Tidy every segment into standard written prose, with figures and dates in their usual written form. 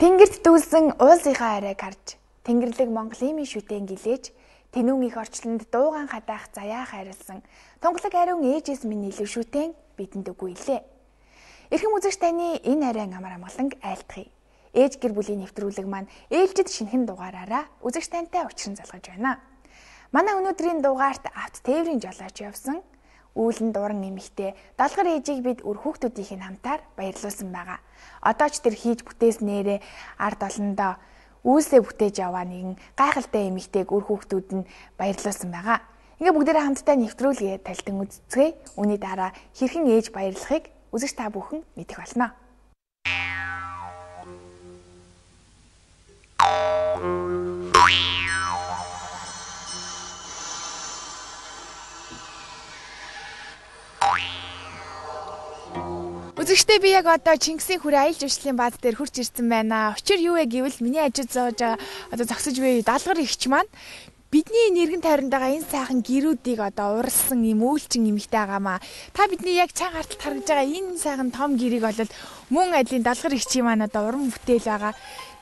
Тэнгэрт дүүлсэн уулынхаа арайг харж, Тэнгэрлэг Монголын шүтэн гэлээж, тэнүүн их орчлонд дуугаан хадаах заяа хайрлсан тунгалаг ариун ээжээс минь илүү шүтэн бидэнд үгүй илээ. Эрхэм үзэгч таны энэ арайн амар амгаланг айлтгая. Ээж гэр бүлийн нэвтрүүлэг маань ээлжид шинэхэн дугаараараа үзэгч тантай учран залгаж байна. Манай өнөөдрийн дугаарт авт тээврийн жолооч явсан үүлэн дуран эмэгтэй Далгар ээжийг бид үр хүүхдүүдийн хамтаар баярлуулсан байгаа. Одоо ч тэр хийж бүтээснээрээ ард олондоо үйлсээ бүтээж яваа нэгэн гайхалтай эмэгтэйг үр хүүхдүүд нь баярлуулсан байгаа. Ингээ бүгдээрээ хамтдаа нэвтрүүлгээ талтан үзцгээе. Үүний дараа хэрхэн ээж баярлахыг үзэгч та бүхэн мэдэх болно. Үзэгчдээ би яг одоо Чингисийн хүрээ аялал жуулчлалын бааз дээр хурж ирсэн байна. Учир юу вэ гэвэл миний ажил зоож одоо зогсож буй Далгар эгч маань бидний нэргэн тойронд байгаа энэ сайхан гэрүүдийг одоо уралсан юм үйлчин эмэгтэй байгаамаа. Та бидний яг чанга гарталд харагдж байгаа энэ сайхан том гэрийг бол мөн адлийн Далгар эгчийн маань одоо уран бүтээл байгаа.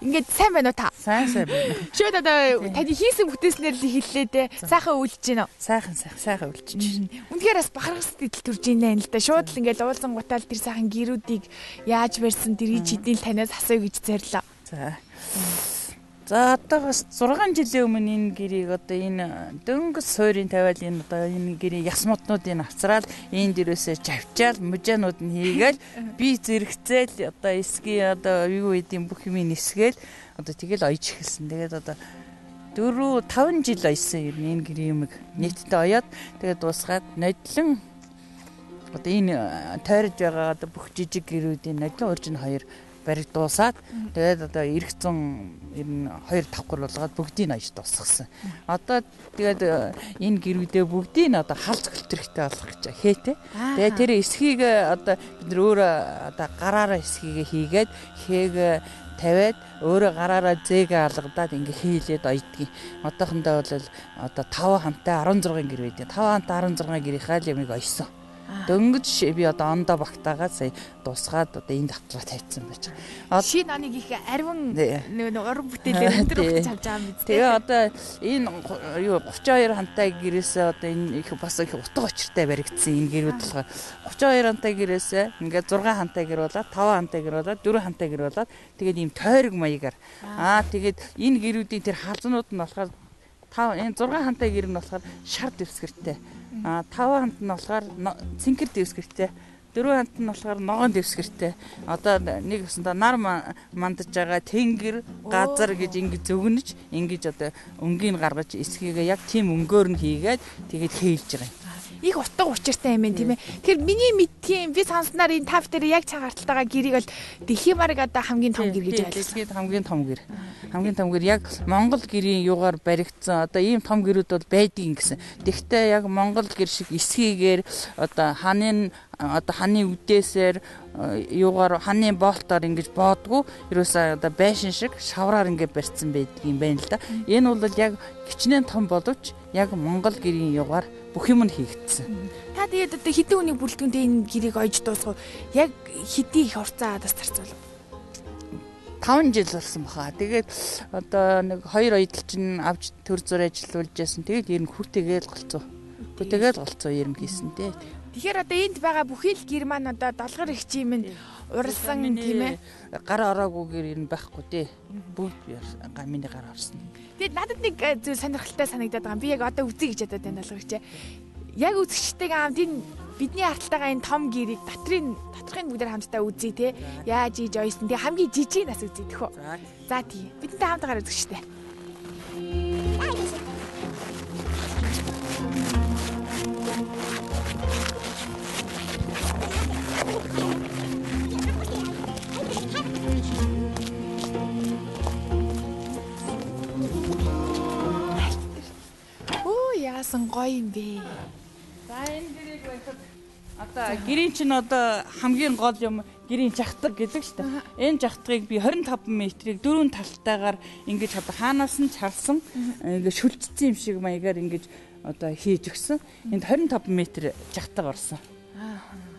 Ингээд сайн байна уу та? Сайн байна. Шүүд одоо таны хийсэн бүтээснээр л хэллээ дээ. Сайхан үйлж гин үү? Сайхан үйлж чинь. Үнэхээр бас бахархас сэтэл төрж ийнэ л да. Шууд л ингээд уулзан гутаал тэр сайхан гэрүүдийг яаж барьсан тэр ич хэдийн л танаас асууя гэж зорилоо. За. За одоо бас 6 жилийн өмнө энэ гэрийг одоо энэ дөнгөж суурийн тавиал энэ одоо энэ гэрийн яс моднуудыг авцраал энэ дээрээсээ чавчаал мужаанууд нь хийгээл би зэрэгцээл одоо эсгийн одоо юу эдийн бүх юм нисгээл одоо тэгэл оёж эхэлсэн. Тэгээд одоо 4 5 жил оёсон юм энэ гэрийн юмыг нийтдээ оёод тэгээд дуусгаад нодлон одоо энэ тойрож байгаа одоо бүх жижиг гэрүүдийн нодлон урж нь хоёр бариг дуусаад тэгээд одоо эрг зун ер нь 2 давхар болгоод бүгдийг нь аяж дуусгасан. Одоо тэгээд энэ гэрүүдээ бүгдийг нь одоо хал цөлтрөхтэй болох гэж хээтэй. Тэгээд тэр эсхийг одоо бид нар өөрөө одоо гараараа эсхийг хийгээд хээг тавиад өөрөө гараараа зээгээ алгадаад ингээ хийлээд оёдгийг. Одоохондоо бол одоо 5 хамтаа 16 гэр байдаг. 5 хамтаа 16 гэрийнхаа л юмыг оёсон. Дөнгөж би одоо ондоо багтаагаад сая дуусгаад одоо энд автраа тавьсан байж байгаа. Шинэ оныг их ариван нэг уран бүтээлээр өндөр өгч авч байгаа юм биз дээ. Тэгээ одоо энэ юу 32 хамтаа гэрээсээ одоо энэ их бас их утга учиртай баригдсан энэ гэрүүд болохоор 32 хамтаа гэрээсээ ингээд 6 хамтаа гэр болоод 5 хамтаа гэр болоод 4 хамтаа гэр болоод тэгээд ийм тойрог маягаар тэгээд энэ гэрүүдийн тэр халзнууд нь болохоор 5 энэ 6 хамтаа гэр нь болохоор шар дэвсгэртэй. 5 хамт нь болохоор цэнхэр дэвсгэртэй, 4 хамт нь болохоор ногоон дэвсгэртэй. Одоо нэг өсөндөө нар мандаж байгаа тэнгэр, газар гэж ингэж зөгнөж, ингэж одоо өнгийг гаргаж эсхийгээ яг тийм өнгөөр нь хийгээд тэгээд хийлж байгаа юм. Их утга учиртай юм байна тийм ээ. Тэгэхээр миний мэдтiin би сонсноор энэ тав дээр яг чанга гарталтайгаа гэрийг бол дэлхийн бараг одоо хамгийн том гэр гэж ойлгосон. Дэлхийн хамгийн том гэр. Хамгийн том гэр яг Монгол гэрийн юугаар баригдсан. Одоо ийм том гэрүүд бол байдгийг гэсэн. Тэгвэл яг Монгол гэр шиг эсхийгээр одоо ханын үдээсээр юугаар ханы боолтоор ингэж боодгүй ерөөсөө одоо байшин шиг шавраар ингэ барьсан байдаг юм байна л да. Энэ бол яг хичнээн том боловч яг Монгол гэрийн юугаар бүх юм нь хийгдсэн. Та тэгээд одоо хэдэн хүний бүрэлдэхүүнтэй энэ гэрийг ойж дуусгав? Яг хэдий их хугацаа бас зарцуулав? 5 жил болсон баха. Тэгээд одоо нэг 2 оёдол чинь авч төр зур ажиллуулж ясан. Тэгээд ер нь хүртэгээл голцоо. Хүртэгээл голцоо ер нь хийсэн дээ. Тэгэхээр одоо энд байгаа бүхий л гэр маань одоо Далгар эгчийн минь уралсан тийм ээ. Гар ороогүй гэр ер нь байхгүй дээ. Бүгд миний гар орсон. Тэгээд надад нэг зүйл сонирхолтой санагдаад байгаа юм. Би яг одоо үзье гэж бодоод байна Далгар эгчээ. Яг үзэгчтэйгээ хамт энэ бидний арталтайгаа энэ том гэрийг дотрын бүгдээр хамтдаа үзье те. Яаж ийж ойсон. Тэгээ хамгийн жижиг нас үзье тэхүү. За тий. Бидэнтэй хамтгаар үзэгчтэй. Яасан гоё юм бэ. За энэ гэрийг барихад одоо гэрийн чинь одоо хамгийн гол юм гэрийн жахтаг гэдэг л та. Энэ жахтгийг би 25 метрийг дөрвөн талтайгаар ингэж одоо хаанаас нь чалсан ингэж шүлжсэн юм шиг маягаар ингэж одоо хийж өгсөн. Энд 25 метр жахтаг орсон.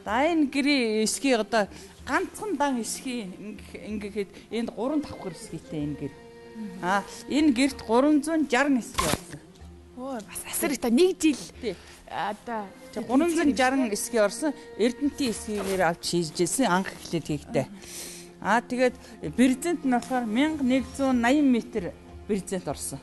За энэ гэрээ эсхий одоо ганцхан дан эсхий ингээд энд 3 давхар эсхийтэй энэ гэр. Аа энэ гэрт 360 эсхий орсон. Оо бас асар их та нэг жил одоо 360 эсхий орсон. Эрдэнтийн эсхийгээр авч хийжсэн анх эхлээд хийгдэ. Аа тэгээд брезент нь болохоор 1180 м брезент орсон.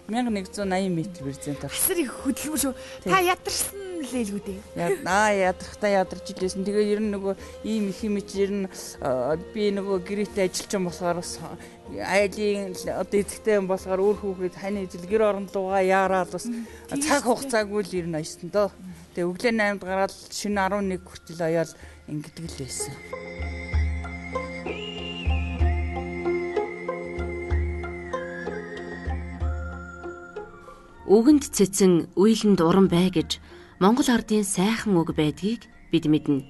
1180 м брезент орсон. Асар их хөдөлмөр шүү. Та ядарсан л ээлгүй дээ. Ядрахтаа ядарч илээсэн. Тэгээ ер нь нөгөө ийм их юм чи ер нь би нөгөө гэрээтэй ажилчин болохоор бас айлын одоо эзэгтэй юм болохоор үр хүүхэд хань ижил гэр орон руугаа яараал бас цаг хугацаагүй л ер нь аясан доо. Тэгээ өглөө 8-д гараад шөнө 11 хүртэл аяал ингэдэг л байсан. Үгэнд цэцэн уйланд уран бай гэж Монгол ардын сайхан үг байдгийг бид мэднэ.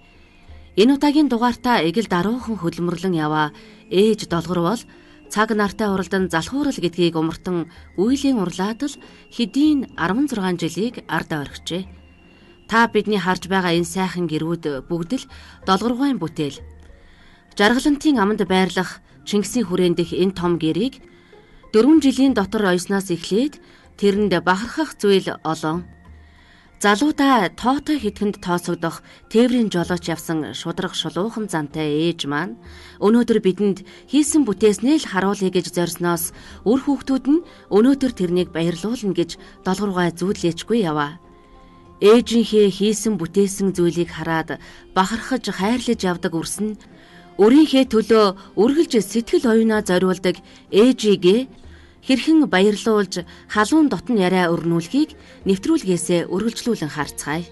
Энэ удаагийн дугаартаа эгэл даруухан хөдөлмөрлөн яваа ээж Долгор бол цаг нартай уралдан залхуурал гэдгийг умартан үйлийн урлаад л хэдийн 16 жилийг ардаа орхижээ. Та бидний харж байгаа энэ сайхан гэрүүд бүгд л Долгоргойн бүтээл. Жаргалантын аманд байрлах Чингисийн хүрээнд дэх энэ том гэрийг 4 жилийн дотор оёсноос эхлээд тэрэнд бахархах зүйл олон. Залуудаа тоотой хэдхэнд тооцогдох тээврийн жолооч явсан шударга шулуухан зантай ээж маань өнөөдөр бидэнд хийсэн бүтээснээ л харуулъя гэж зорьсноос үр хүүхдүүд нь өнөөдөр тэрнийг баярлуулна гэж Долгоргой зүүдлээчгүй яваа. Ээжийнхээ хийсэн бүтээсэн зүйлийг хараад бахархаж хайрлаж явдаг үрс нь өрийнхээ төлөө үргэлж сэтгэл оюунаа зориулдаг ээжигээ хэрхэн баярлуулж халуун дотн яриа өрнүүлэхийг нэвтрүүлгээсээ үргэлжлүүлэн харцгаая.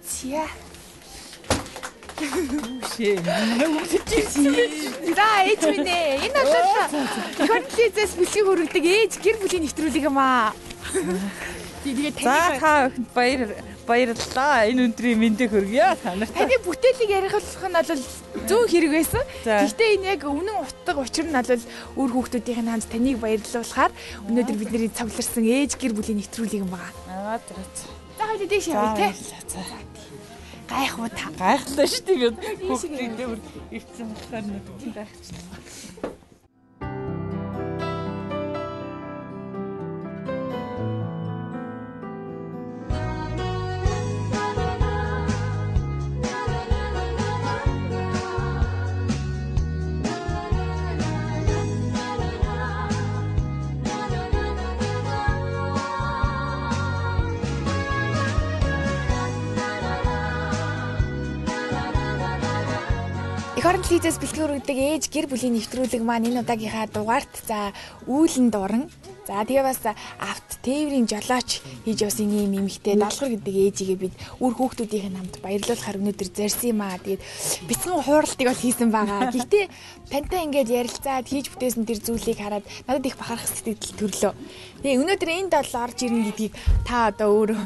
За. За ээж минь ээ. Энэ бол эх орон телевизээс бэлгийг хүргэдэг ээж гэр бүлийн нэвтрүүлэг юм аа. Тэгээд за та бүхэнд баярлалаа. Энэ өдрийн мэндийг хүргье та нарт. Таны бүтээлийг ярих нь бол зүүн хэрэг байсан. Гэхдээ энэ яг үнэн утга учир нь бол үр хүүхдүүдийн хамт таныг баярлуулахаар өнөөдөр бидний цугларсан ээж гэр бүлийн нэвтрүүлэг юм байна. Аа за. За хоёул дээш явъя те. За. Гайхуу та. Гайхлаа шүү дээ. Хүүхдийн дээр ирсэн болохоор нэг гайхчихлаа. Эх орон телевизээс бэлтгэн хүргэдэг ээж гэр бүлийн нэвтрүүлэг маань энэ удаагийнхаа дугаарт за үүлэн дуран за тэгээ бас авт тээврийн жолооч хийж явсан ийм эмэгтэй Долгор гэдэг ээжигээ бид үр хүүхдүүдийн хамт баярлуулахаар өнөөдөр зорьсон юм аа. Тэгээд бяцхан хууралтыг бол хийсэн байгаа. Гэхдээ тантай ингээд ярилцаад хийж бүтээсэн тэр зүйлийг хараад надад их бахарх сэтгэл төрлөө. Тэгээ өнөөдөр энд бол орж ирнэ гэдгийг та одоо өөрөө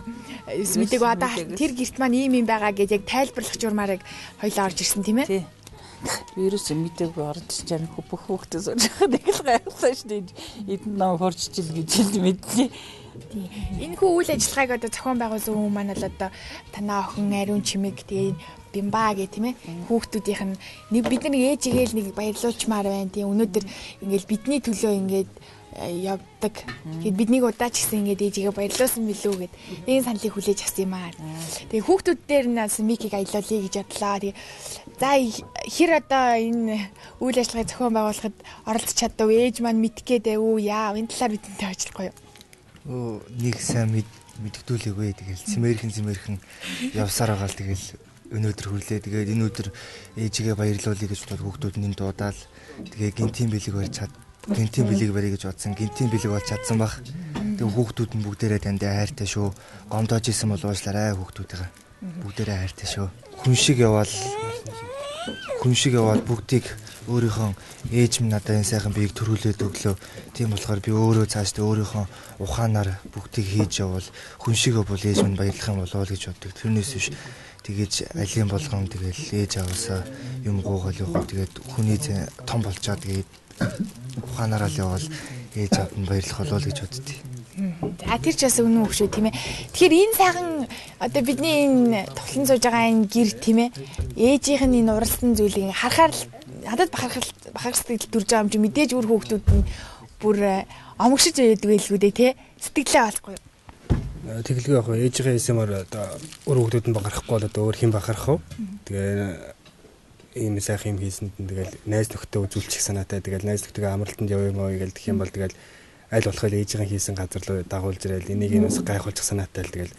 мэдээгүй одоо тэр гэрт маань ийм юм байгаа гэж яг тайлбарлах журмаар яг хоёлоо орж ирсэн тийм ээ. Би ерөөсөө мэдээгүй орж чам бүх хүүхдээс орж байхад их л гайхлаа шүү дээ. Эдэн нам хурцчил гэж л мэдлээ. Энэ хүү үйл ажиллагааг одоо зохион байгуулсан хүн маань бол одоо танаа охин Ариун Чимэг тэгээ Бимба гэх тийм ээ. Хүүхдүүдийнх нь нэг бид нар ээжигээ л нэг баярлуулчмаар байна. Тийм өнөөдөр ингээл бидний төлөө ингээд явдаг. Тэгээд биднийг удаа ч гэсэн ингээд ээжигээ баярлуулсан билүү гэд энэ саналыг хүлээж авсан юм аа. Тэгээд хүүхдүүд дээр нь бас Микийг аялуулъя гэж бодлоо. Тэгээд за хэр одоо энэ үйл ажиллагааг зохион байгуулахад оролцож чадав ээж маань мэдэх гээд байв уу яа энэ талаар бидэнтэй ажиллахгүй юу? Өө нэг сайн мэддэгдүүлээгүй. Тэгэл цэмэрхэн явсаар байгаа л тэгэл өнөөдөр хүрлээ. Тэгээд энэ өдөр ээжигээ баярлуулъя гэж бодоод хүүхдүүд нь дуудаал. Тэгээ гинтийн бэлэг барьж чад гинтийн бэлэг барья гэж бодсон. Гинтийн бэлэг болж чадсан баг. Тэгээ хүүхдүүд нь бүгдээрээ танд хайртай шүү. Гомдоож исэн бол уушлаарай хүүхдүүдээ. Бүгдээрээ хайртай шүү. Хүн шиг яваал бүгдийг өөрийнхөө ээж минь надад энэ сайхан биеийг төрүүлээд өглөө. Тийм болохоор би өөрөө цаашдаа өөрийнхөө ухаанаар бүгдийг хийж явбал хүн шиг бол ээж минь баярлах юм болов гэж боддог. Тэрнээс биш тэгэж алийн болгон тэгэл ээж аваасаа юм гуугаал явах. Тэгээд хүний том болчоо тэгээд ухаанаараа л явбал ээж авд нь баярлах болов гэж боддгийг. За тэр ч бас үнэн үг шүү тийм ээ. Тэгэхээр энэ сайхан одоо бидний энэ тухлан сууж байгаа энэ гэр тийм ээ. Ээжийнх нь энэ уралсан зүйлийг харахаар л надад бахархал сэтгэл төрж байгаа юм чи мэдээж үр хүүхдүүд нь бүр омгшиж байдаг байлгүй дээ тий. Сэтгэлээ олохгүй. Тэгэлгүй яг ээжийнхээ хийсэмээр одоо үр хүүхдүүд нь бахархахгүй бол одоо өөр хэн бахарх вэ? Тэгээ ийм сайхан юм хийсэнд нь тэгэл найз нөхдөд үзүүлчих санаатай тэгэл найз нөхдөдөө амралтанд явъя юм уу гэж гэх юм бол тэгэл аль болох ээжийнхээ хийсэн газар руу дагуулж ирэл энийг нь бас гайхуулчих санаатай л тэгэл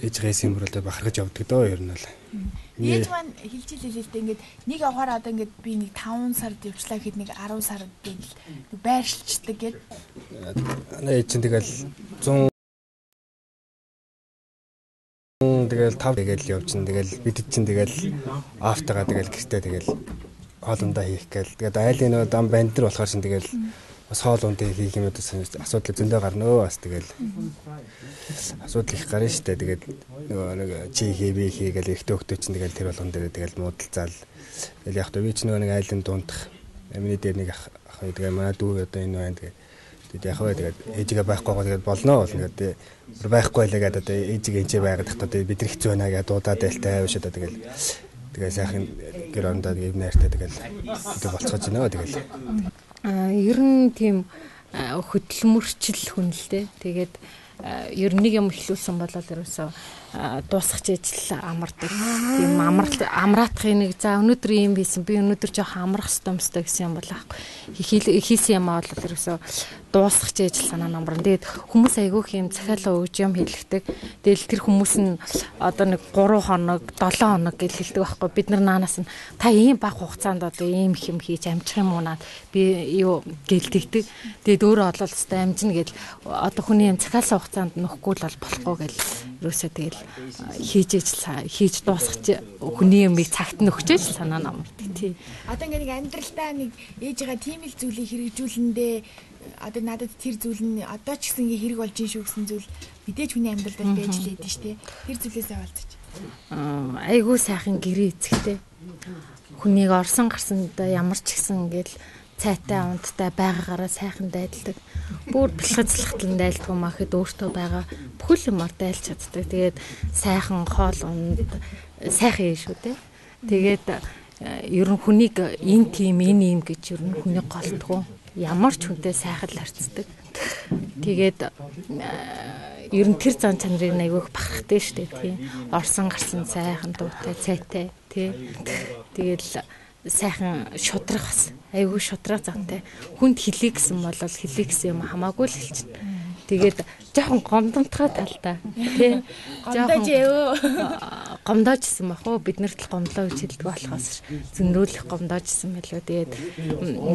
ээжийнхээ хийсэн юм бол бахархаж явдаг дөө ер нь бол. Ээж маань хэлж илээ л дээ ингээд нэг явахаар одоо ингээд би нэг 5 сард явчлаа гэхэд нэг 10 сард гэл байршилчдаг гэд. Ээж чинь тэгэл 100 тэгэл 5 тэгэл явчихна тэгэл бид чинь тэгэл автагаа тэгэл гэртээ тэгэл хоолундаа хийх гээл тэгээд айлын нөө дам бандэр болохоор чинь тэгэл бас хоол ундаа хийх юм уу асуудал зөндөө гарна өө бас тэгэл асуудал их гарна штэ тэгээд нөгөө нэг чи хий би хий гэл эрэгтэй хөлтөө чинь тэгэл тэр болгон дээр тэгэл муудалцаал тэгэл яг та би ч нөгөө нэг айлын дундах миний дээр нэг ах тэгээ манай дүү одоо энэ байна тэгээд тэгээд яг вэ тэгээд ээжигээ байхгүй тэгээд болно болно гэдэг байхгүй байлаа гэдэг одоо ээжигээ энчээ байгаад тахт одоо бид нар хэцүү байна гэдэг дуудаад байлтай биш одоо тэгэл тэгээ сайхан гэр орондоо тэгээд найртай тэгэл тэгээд болцоож байна тэгэл. Ер нь тийм хөдөлмөрчл хүн л дээ. Тэгээд ер нь нэг юм эхлүүлсэн бол ерөөсөө дуусгах ажил амардаг. Тийм амраатахын нэг за өнөөдөр ийм хийсэн би өнөөдөр жоох амрах ёстой юмстай гэсэн юм бол аахгүй. Хийсэн юм аа бол ерөөсөө дуусгах ажил санаа намран. Тэгээд хүмүүс айгүйх юм захиалга өгж юм хэлэхдэг. Тэгэл тэр хүмүүс нь одоо нэг 3 хоног 7 хоног гэж хэлдэг байхгүй. Бид нар наанаас нь та ийм бага хугацаанд одоо ийм их юм хийж амжих юм уу наад би юу гэлдэгдэг. Тэгээд өөрөө олол өстой амжина гэл одоо хүний юм захиалсан хугацаанд нөхгүй л болохгүй гэл ерөөсөө тэгэл хийж дуусгах хүний юмыг цагт нь өгчээж санаа намардаг тий. Одоо ингээ нэг амьдралдаа нэг ээжигээ тийм л зүйлийг хэрэгжүүлэндээ одоо надад тэр зүйл нь одоо ч гэсэн ингээ хэрэг болж ин шүү гэсэн зүйл мэдээж хүний амьдралд байж л байдэн шүү дээ. Тэр зүйлээсээ болцож. Айгуу сайхан гэрээ эцэгтэй. Хүнийг орсон гарсандаа ямар ч гэсэн ингээл цайтай унттай байгаагаараа сайхан дайдалдаг. Бүр бэлхэцлэхтлэн дайлдгүй махад өөртөө байгаа бүхэл юмар дайлж чаддаг. Тэгээд сайхан хоол унд сайхан юм шүү дээ. Тэгээд ер нь хүнийг энэ тийм энэ юм гэж ер нь хүнийг голдгоо. Ямар ч хүнтэй сайхан л харьцдаг. Тэгээд ер нь тэр зан чанарыг айгүйх бахархдаг шүү дээ тий. Орсон гарсан сайхан дуутай цайтай тий. Тэгэл сайхан шудрах бас айгүй шудрах зантай. Хүнд хэлье гэсэн бол хэлье гэсэн юм хамаагүй л хэлчихнэ. Тэгээд жоохон гомдомтгой талтай тий. Гомдож өө. Гомдоожсэн бах уу? Бид нарт л гомдлоо гэж хэлдэг болохоос зөндрүүлэх гомдоожсэн байлоо. Тэгээд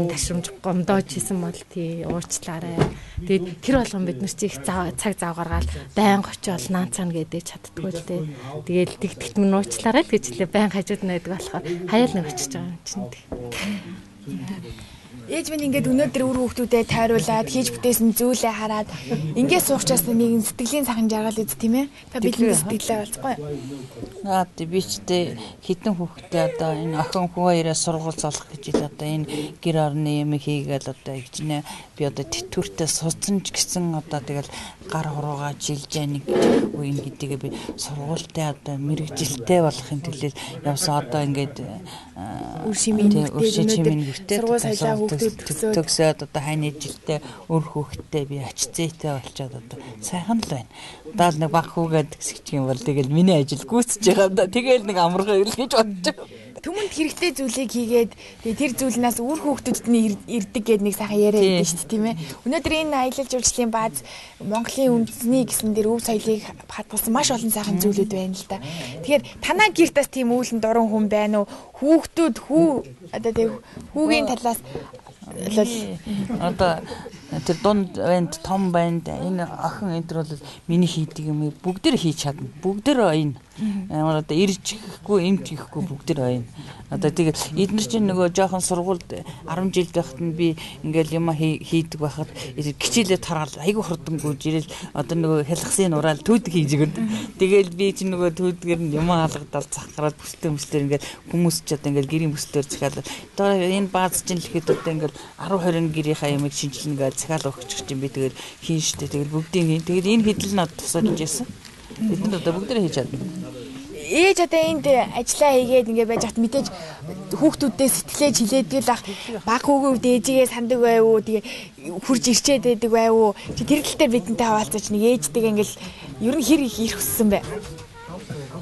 ташрамж гомдоож исэн бол тий уучлаарай. Тэгээд тэр болгон бид нар чи их цаг зав гаргаал байнга очиод наан цаана гэдэг чаддгүй л дээ. Тэгээд тэгтгэт минь уучлаарай л гэж хэлээ. Байнга хажууд нь байдаг болохоор хаяал нэг очиж байгаа юм чинь. Ээж минь ингээд өнөөдөр үр хүүхдүүдэд тойруулаад хийж бүтээсэн зүйлээ хараад ингээд суухчаас нэгэн сэтгэлийн сайхан жаргал үз тийм ээ. Та бидний сэтгэлээ болцохгүй. Наад би ч тэ хитэн хүүхдээ одоо энэ охин хүү хоёроо сургууль золох гэж ил одоо энэ гэр орны юм хийгээл одоо хичнээн би одоо тэтгэвртэй суцсан ч гэсэн одоо тэгэл гар хуруугаа жилжээ нэг үе гэдгийг би сургуультай одоо мэрэгжилтэй болохын төлөө явсан одоо ингээд үр шимийн нөхтэй сургууль соёлоо хүүхдүүд төгсөөд одоо хойны жилдээ өр хүүхдтэй би ач зээтэй болчоод одоо сайхан л байна. Одоо л нэг баг хүүгээд төгсчих юм бол тэгэл миний ажил гүйцэж байгаа юм да. Тэгэл нэг амархан ирэл гэж бодож байгаа. Түмэнд хэрэгтэй зүйлийг хийгээд тэгээ тэр зүйлнаас үр хүүхдүүдэд нь ирдэг гээд нэг сайхан яриа байдаг шүү дээ тийм ээ. Өнөөдөр энэ аялал жуулчлалын бааз Монголын үндэсний гэсэн дээр өв соёлыг хадгалсан маш олон сайхан зүйлүүд байна л да. Тэгэхээр танаа гэрт бас тийм үүлэн дуран хүн байна уу? Хүүхдүүд хүү одоо тэг хүүгийн талаас одоо тэр дунд банд том банд энэ охин энэ төр бол миний хийдэг юм бүгдээр хийж чадна. Бүгдээр оёно. Ямар одоо ирж ихгүй эмч ихгүй бүгдээр оёно. Одоо тэгээд эднэр чинь нөгөө жоохон сургуульд 10 жил байхад нь би ингээл юм хийдэг байхад хичээлээ тараал айгүй хурдан гүйж ирэл одоо нөгөө хялгсын ураал түүдэг хийж өгöd. Тэгэл би чинь нөгөө түүдгээр нь юм алгадал цах гараад бүслээ мөслөр ингээл хүмүүс ч одоо ингээл гэрийн бүслээр захиалал. Одоо энэ бааз чинь л ихэд одоо ингээл 10 20 гэрийнхаа ямыг шинжилнэ гээл захиал өгчих чинь би тэгэл хийн штэ. Тэгэл бүгдийг хийн. Тэгэл энэ хэдэл нь тусалж байсан. Бид нар одоо бүгдээрээ хийж чадна. Ээж одоо энд ажиллаа хийгээд ингээ байж хат мэдээж хүүхдүүдээ сэтгэлээ чилээдэг л ах баг хүүгийн хувьд ээжигээ сандаг байв уу, тэгээ хурж ирчээд байдаг байв уу? Чи тэр тал дээр бидэнтэй хаваалцаж нэг ээжтэйгээ ингээл ер нь хэр их ирэх хүссэн бэ?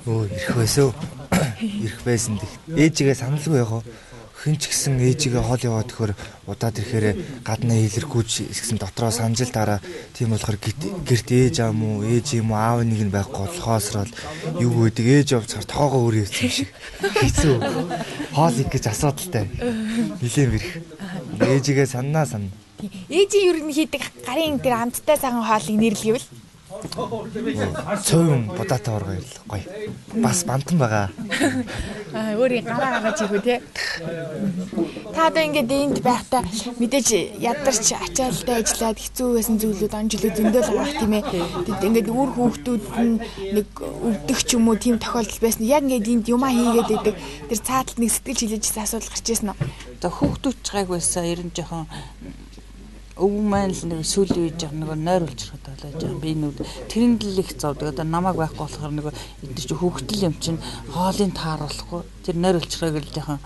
Өө ирэх байсан. Ирэх байсан. Ээжигээ саналгүй яг хэн ч гэсэн ээжигээ хол яваад төхөр удаад ирэхээр гаднаа илэрхгүйч гэсэн дотроо санжил дараа тийм болохоор гэрт ээж аам уу ээж юм уу аав нэг нь байхгүй болохоосрол юу гэдэг ээж явцгаар тоогоо өөр явсан юм шиг хэцүү хоол их гэж асуудалтай нилээн бэрх ээжигээ саннаа санна. Ээжийн ер нь хийдэг гарын тэр амттай сайхан хоолыг нэрлэвэл цөөн будаатай ургаа ирлээ гоё. Бас бантан байгаа. Аа өөрийн гараа гаргаж ийгүү те. Та одоо ингээд энд байхдаа мэдээж ядарч ачаалтай ажиллаад хэцүү байсан зүйлүүд он жилүүд зөндөө л гарах тийм ээ. Тэгэд ингээд үр хүүхдүүд нь нэг өвдөх ч юм уу тийм тохиолдол байсан. Яг ингээд энд юмаа хийгээд байдаг. Тэр цааталд нэг сэтгэл хилээжсэн асуудал гарч ирсэн үү? За хүүхдүүд ч гайг байсан. Ер нь жоохон өвөн маань л нэг сүүлийн үед яг нөгөө нойр үлчрэх болоо жаа би нүд тэрэнд л их зовдөг. Одоо намайг байхгүй болохоор нөгөө эдгээр чи хүүхдэл юм чинь хоолыг тааруулахгүй тэр нойр үлчрэхийг л жоохон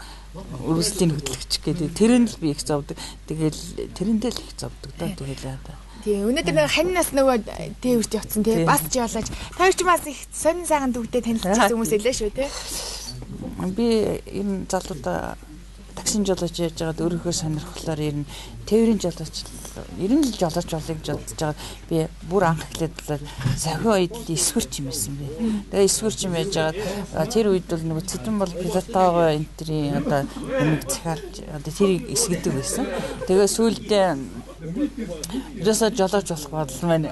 өргөслийн хөдөлгөч гэдэг тэрэнд л би их зовдөг. Тэгэл тэрэндээ л их зовдөг доо тэгэл яа. Тий өнөөдөр нэг ханинаас нөгөө тээвэрт явцсан тий бас жолооч. Та хоёр ч бас их сонин сайхан дүүтэй танилцсан хүмүүс элээ шүү тий. Би энэ залуудаа таксин жолооч яаж байгаад өөрийнхөө сонирхлоор ер нь тээврийн жолооч ер нь л жолооч болъё гэж бодож байгаа. Би бүр анх эхлээд л зохион үед л эсвэрч юм байсан би. Тэгээ эсвэрч юм яаж байгаад тэр үед бол нөгөө цэдэн бол пилотоогоо энтрийн одоо юмыг захиалж одоо тэрийг эсгэдэг байсан. Тэгээ сүүлдээ ерөөсөө жолооч болох бодол маань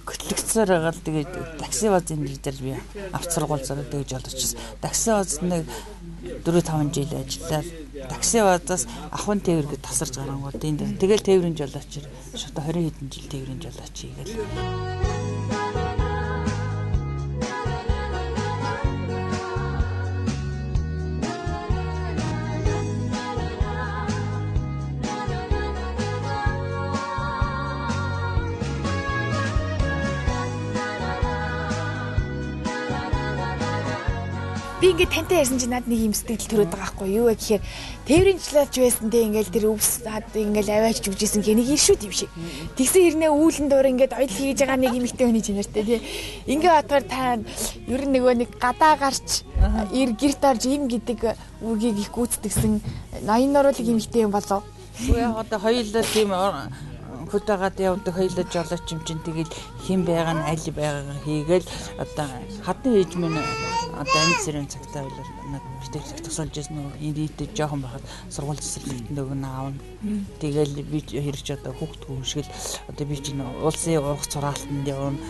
хөтлөгцөөр байгаа л тэгээд такси базын дээр би авч сургууль зороод тэгээд жолоочсон. Такси баз нэг 4-5 жил ажиллаад такси базаас ахуйн тээвэр гэж тасарч гарангууд энд тэгэл тээврийн жолоочор шот 20 хэдэн жил тээврийн жолооч хийгээл. Би ингээд тантай ярьсан чинь над нэг юм сэтгэл төрөөд байгаа байхгүй юу вэ гэхээр тээврийн жолооч байсан те ингээд тэр өвс хад ингээд аваач жүжижсэн гэх нэг иршүүд юм шиг. Тэгсэн хэрнээ үүлэн дуур ингээд оёл хийж байгаа нэг эмэгтэй хүний чанартай тий. Ингээ бодохоор та ер нь нөгөө нэг гадаа гарч ир гэрт орж им гэдэг үгийг их гүйцэтгсэн ноён нуруулаг эмэгтэй юм болов. Үгүй яг одоо хоёулаа тийм хөдөөгаад явдаг хоёулаа жолооч юм чинь тэгэл хэн байгаа нь аль байгаа нь хийгээл одоо хадны ээж минь одоо амьд сэрэн цагтаа бол над битэр тусалж байсан нөгөө энэ нийтэд жоохон байхад сургууль цэцэрлэгт нөгөө аавна. Тэгэл би хэрэг ч одоо хүүхд хүн шиг л одоо би чинь улсын урах цураалтанд явна.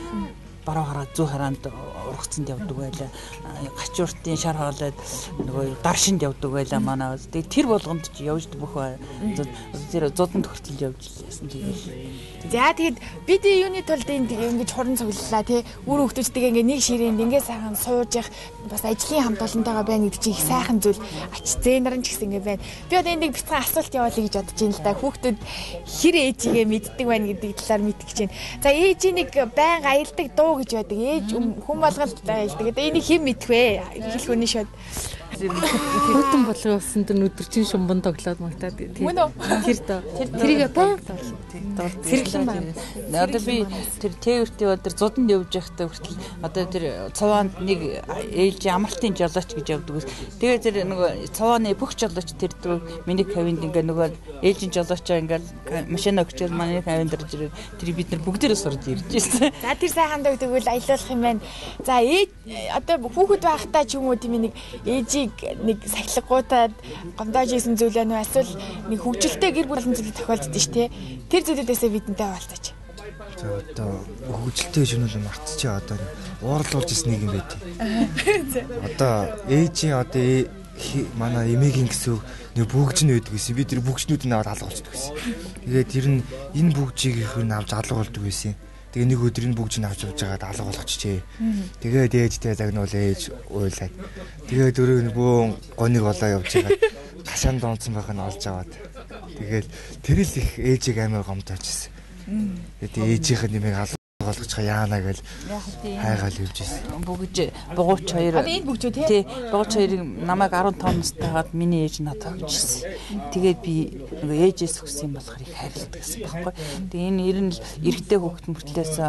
Баруун хараа зүү хараанд ургацсанд явдаг байлаа. Гачууртын шар хоолойд нөгөө даршинд явдаг байлаа манай. Тэгээ тэр болгонд чи явж бүх тэр зуданд хүртэл явж лээсэн тэгэл. За тэгэд бид юуны тулд энд ингэж хуран цуглалаа тий. Үр хүүхдүүдтэйгээ ингээ нэг ширээнд ингээ сайхан сууж явах бас ажлын хамт олонтойгоо байна гэдэг чинь их сайхан зүйл. Ач зээнэр нь ч гэсэн ингээ байна. Би одоо энд нэг бяцхан асуулт явуулъя гэж бодож байна л да. Хүүхдүүд хэр ээжигээ мэддэг байна гэдэг талаар мэдэх гэж байна. За ээжийн нэг байнга аялдаг дуу гэж байдаг. Ээж хүн болгол аялдаг. Одоо энийг хэн мэдэх вэ? Хэлэх үнэ шууд. Хөтөн болгон усан дээр өдөржин шумбан тоглоод магтаад тийм. Тэр доо. Тэрийг байнга тоглоо. Сэргэлэн байна. Одоо би тэр тээвэртэй бол тэр зуданд явж байхдаа хүртэл одоо тэр цуваанд нэг ээлжийн амралтын жолооч гэж явдаг. Тэгээ тэр нөгөө цувааны бүх жолооч тэр миний кабинд ингээ нөгөө ээлжийн жолоочоо ингээ машин өгчөөл манай кабинд орж ирээд тэр бид нар бүгдээрээ сурж ирж байсан. За тэр сайхан дог тэгвэл аялуулах юм байна. За ээж одоо хүүхэд байхдаа ч юм уу тийм нэг ээжийг нэг сахилгагуутаад гомдоож исэн зүйл байна уу? Эсвэл нэг хөгжилтэй гэр бүлийн зүйл тохиолддог ш тэ. Тэр зүйлүүдээсээ бидэнтэй хаваалцаач. За одоо хөгжилтэй юм мартчихээ одоо уурлуулж исэн нэг юм байт. Одоо ээжийн одоо манай эмээгийн гэсэн нэг бүгж нь байдаг гэсэн. Би тэр бүгжнүүдийг аваад алга болчихдог гэсэн. Тэгээд тэр нь энэ бүгжийг их нь авч алга болдог байсан. Тэгээ нэг өдөр энэ бүгжийг авч явж байгаад алга болгочихжээ. Тэгээд ээжтэй загнуул ээж уйлаад. Тэгээд өрөө нь бөөн гониг болоо явж байгаад гашаан донцсон байх нь олж аваад. Тэгээд тэр л их ээжийг амар гомдоож ирсэн. Тэгээд ээжийнх нь нэмийг алгуулгах яана гэж хайгаал явж ирсэн. Бүгж бугууч хоёр. Одоо энэ бүгжөө тий? Тий. Бугууч хоёрыг намайг 15 настай хагаад миний ээж надад өгч ирсэн. Тэгээд би нөгөө ээжээс өгсөн юм болохоор их хайрладаг гэсэн байхгүй. Тэгээ энэ ер нь л эрэгтэй хүүхэд мөртлөөс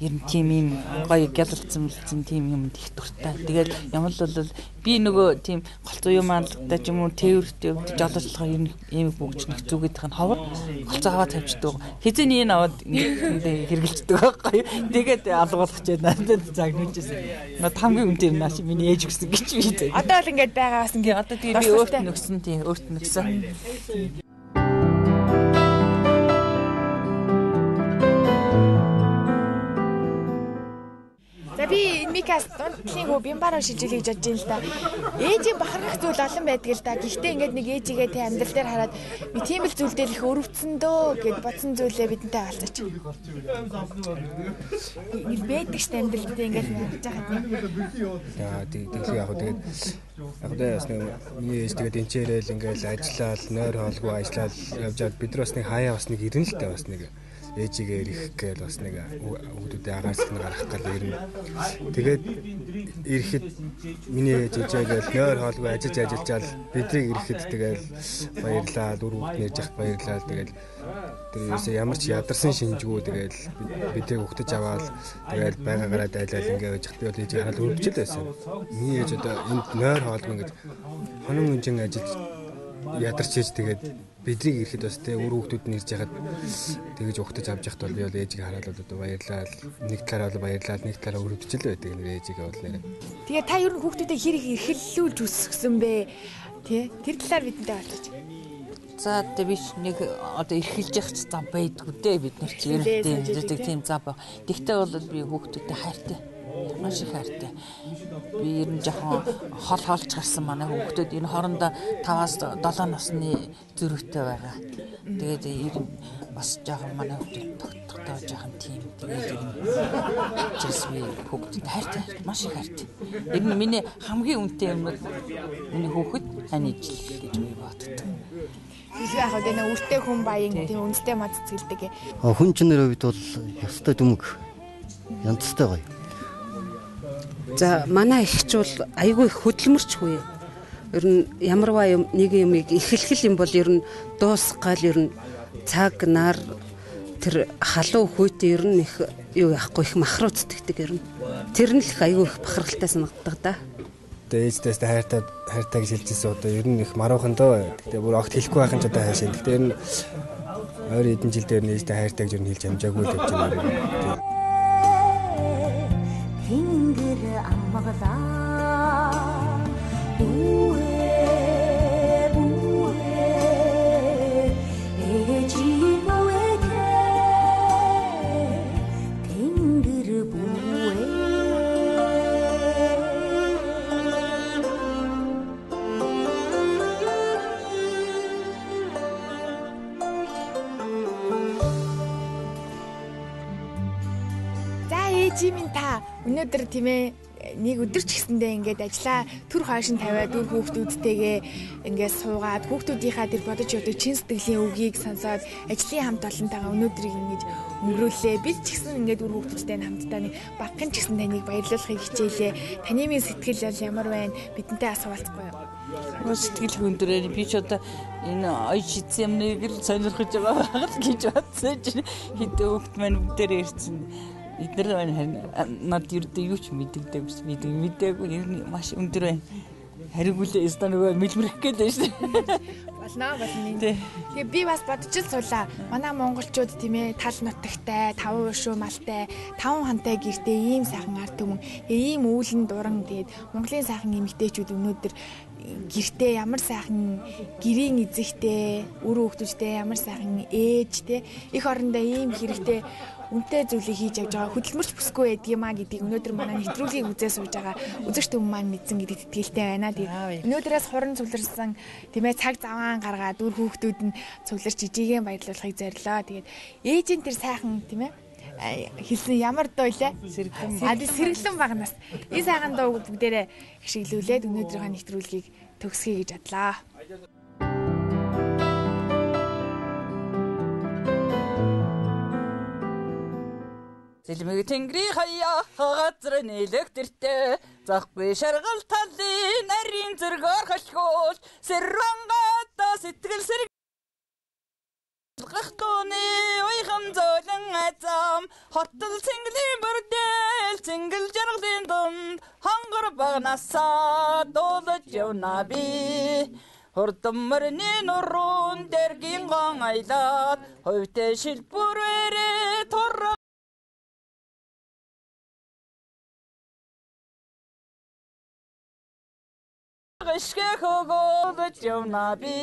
ер нь тийм юм гоё гялалцсан мэлцэн тийм юмд их дуртай. Тэгээд ямар л бол би нөгөө тийм голцоо юм алгатай ч юм уу тээвэртэй өвдөж жолоочлохоо ер нь ийм бүгж нэг зүгээдэх нь ховор голцоо аваад тавьчихдаг. Хэзээний энэ аваад ингээд хэргэлждэг байхгүй. Тэгээд алгуулах гэж надад загнуулжсэн. Над хамгийн үнэтэй юм нааш миний ээж өгсөн гэж би зэг. Одоо л ингээд байгаа бас ингээд одоо тэгээ би өөрт нь өгсөн тийм өөрт нь өгсөн. За би Микас дундлын хүү Бямбараа шилжүүлэх гэж бодож байна л да. Ээжийн бахархах зүйл олон байдаг л да. Гэхдээ ингээд нэг ээжигээ тэ амьдрал дээр хараад би тийм л зүйл дээр их өрөвдсөн дөө гэд бодсон зүйлээ бидэнтэй хаалцаач. Ингээд байдаг штэ амьдрал дээр ингээд харж байгаа тийм. За тэгэл яг тэгээд яг даа бас нэг миний ээж тэгээд энчээрэл ингээд ажиллаал нойр хоолгүй ажиллаал явжаад бид нар бас нэг хаяа бас нэг ирнэ л дээ бас нэг ээжигээ ирэх гээл бас нэг хүүхдүүдээ агаар сахин гаргах гал ирнэ. Тэгээд ирэхэд миний ээж ээжээл нойр хоолгүй ажиллаж ажиллажаал бидрийг ирэхэд тэгэл баярлаа, дөрөв хүүхд нэрж яхад баярлаа. Тэгэл тэр ерөөсөө ямар ч ядарсан шинжгүй тэгэл бидрийг ухтаж аваад тэгэл байгаагаараа дайлал ингээ байж хат би бол ээжийг хараад өрөвчл байсан. Миний ээж одоо энд нойр хоолгүй ингээд хонон үнжин ажиллаж ядарч ээж тэгээд бидрийг ирэхэд бас тэ өөр хүүхдүүд нь ирж яхад тэгэж ухтаж авч яхад бол би бол ээжийг хараад бол одоо баярлаа, нэг талаараа бол баярлаа, нэг талаараа өрөвдөж л байдаг нэр ээжигээ бол нэр. Тэгээ та ер нь хүүхдүүдэд хэр их эрхэллүүлж өсгсөн бэ? Тэ тэр талаар бидэнтэй болчих. За одоо би нэг одоо эрхэлж явах ч зам байдгүй дээ бид нар чи ер нь тийм зам баг. Тэгтээ бол би хүүхдүүдэд хайртай. Маш их хайртай. Би ер нь жоохон хол холж гарсан манай хүүхдүүд энэ хоорондоо 5-аас 7 насны зөрүүтэй байгаа. Тэгээд ер нь бас жоохон манай хүүхдүүд тогтохдоо жоохон тийм тэгээд ер нь учраас би хүүхдүүд хайртай, маш их хайртай. Ер нь миний хамгийн үнэтэй юм бол миний хүүхэд хань ижил гэж би боддог. Илүү яг одоо нэг үртэй хүн баян тийм үнэтэй мод цэцгэлдэг. Хүн чанарын хувьд бол ёстой дүмэг янзтай гоё. За манай эгч бол айгүй их хөдөлмөрч хүн. Ер нь ямарваа юм нэг юмыг эхлэх юм бол ер нь дуусгах гал ер нь цаг нар тэр халуун хүйтэн ер нь их юу яахгүй их махруу зүтгэдэг ер нь. Тэр нь л их айгүй их бахархалтай санагддаг да. Одоо ээждээс хайртай хайртай гэж хэлжсэн одоо ер нь их маруухан дөө. Гэтэ бүр огт хэлэхгүй байх нь ч одоо хайшин. Гэтэ ер нь ойр хэдэн жил дээр нь ээждээ хайртай гэж ер нь хэлж амжаагүй л явж байна. Тэнгэр амгалаа бүэ бүэ ээжи бүэтэй тэнгэр бүэ. За ээжи минь та өнөөдөр тийм ээ нэг өдөр ч гэсэндээ ингээд ажиллаа төр хойш нь тавиад үр хүүхдүүдтэйгээ ингээд суугаад хүүхдүүдийнхаа тэр бодож явдаг чин сэтгэлийн үгийг сонсоод ажлын хамт олонтойгоо өнөөдрийг ингэж өнгөрөөлээ. Бид ч гэсэн ингээд үр хүүхдүүдтэй хамтдаа нэг багхан ч гэсэн таныг баярлуулахыг хичээлээ. Таны минь сэтгэл бол ямар байна? Бидэнтэй асуулцгүй юу? Сэтгэл хүндрээ би ч одоо энэ ой шидсэн юмныг л сонирхож байгаа байх л гэж бодсон чинь хэд хүүхд маань бүгдээрээ ирсэн. Эднэр маань харин над ердөө юу ч мэддэггүй мэдээгүй ер нь маш өндөр байна. Хариугүй л өстө нөгөө мэлмэрх гээд байна шүү дээ. Болно болно. Тэгээ би бас бодож л суулаа. Манай монголчууд тийм ээ тал нутагтай, таван уушуу малтай, таван хантай гэртэй ийм сайхан ард түмэн, ийм үүлэн дуран тэгээд Монголын сайхан эмэгтэйчүүд өнөөдөр гэртээ ямар сайхан гэрийн эзэгтэй, үр хүүхдүүдтэй ямар сайхан ээж те эх орондоо ийм хэрэгтэй үнэтэй зүйлийг хийж явж байгаа хөдөлмөрч бүсгүй байдгиймаа гэдгийг өнөөдөр манай нэвтрүүлгийг үзээ сууж байгаа үзэгч түмэн маань мэдсэн гэдэгт итгэлтэй байна. Тэгээд өнөөдрөөс хуран цугларсан тийм ээ цаг заваан гаргаад үр хүүхдүүд нь цугларч ижигээ баярлуулахыг зорилоо. Тэгээд ээжийн тэр сайхан тийм ээ хэлсэн ямар дуу илээ? Сэргэлэн багнаас. Энэ сайхан дуу бүгдээрээ хишиглүүлээд өнөөдрийнхөө нэвтрүүлгийг төгсгөе гэж бодлоо. Цэлмэг тэнгэрийн хаяа газар нийлэх тэртээ захгүй шаргал талын нарийн зөргөөр хошгуул сэрвангата сэтгэл сэрэг гахтууны уйхан зөөлөн азам хотол цэнгэлийн бүрдэл цэнгэл жаргалын дунд хонгор багнасаа дуулаж явна би. Хурдан мөрний нуруун дэргийн гон аялаад хувьтай шилбүрээрээ тураа ишгэ хөөгөөж явна би.